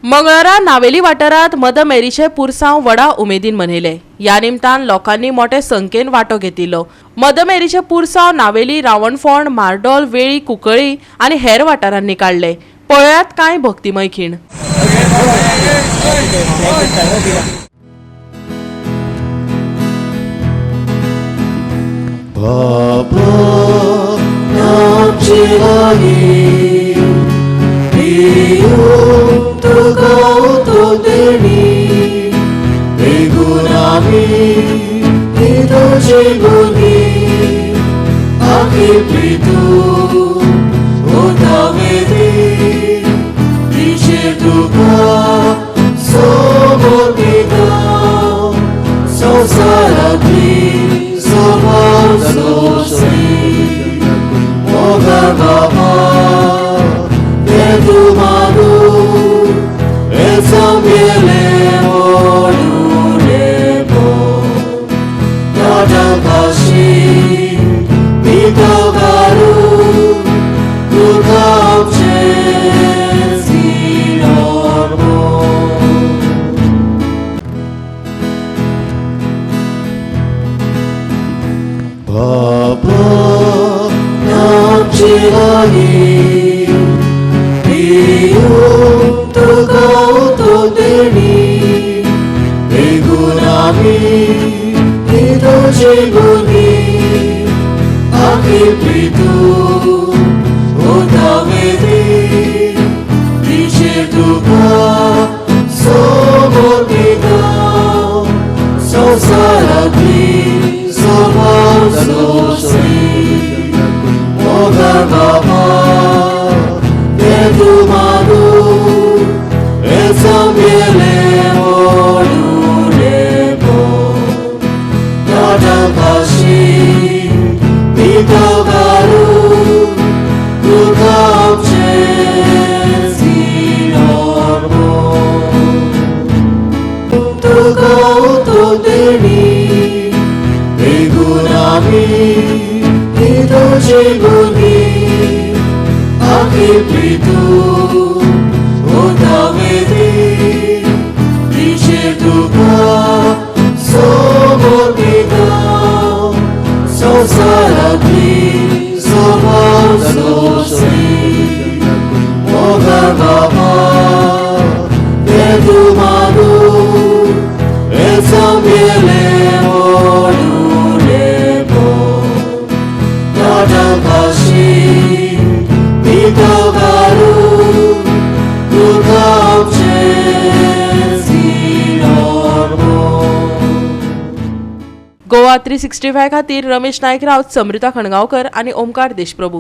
मंगळारा नावेली वाठारांत मदर मेरीचे पुरसांव व्हडा उमेदीन मनयले. ह्या निमतान लोकांनी मोटे संख्येन वांटो घेतिल्लो. मदर मेरीचे पुरसांव नावेली, रावणफोंड, मार्डोल, वेळी, कुंकळी आनी हेर वाठारांनी काडले. पळयात कांय भक्तिमय खीण. बाबा आमचे लागीं पियूं तुका तो देणी बेगून आमी ही तुजी भुरगीं आखी प्रितू उतावेदी तिचेर तुका समर्पिता संवसारांतली सभाव सोंसली मोगाळ बाबा ते तूं मानू एचमेले मोडुलेपो नाटकाशी पितो घालू तुका आमचें सिनोर्मो. बाबा आमचे लागीं पियूं तुका तो देणी बेगून आमी ही तुजी भुरगीं आखी प्रितू उतावेदी तिचेर तुका समर्पिता संवसारांतली सभाव सोंसली मोगाळ बाबा ते तूं मानू एचमेले मोडुलेपो नाटकाशी पितो घालू तुका आमचें सिनोर्मो तुका तो देणी बेगून आमी ही तुजी भुरगीं आखी प्रितू उतावेदी तिचेर तुका समर्पिता संवसारांतली सभाव सोंसली मोगाळ बाबा ते तूं मानू एचमेले मोडुलेपो नाटकाशी पितो घालू तुका आमचें सिनोर्मो. गोवा 365 खातीर रमेश नायक राऊत, समृता खणगांवकर आनी ओमकार देशप्रभू.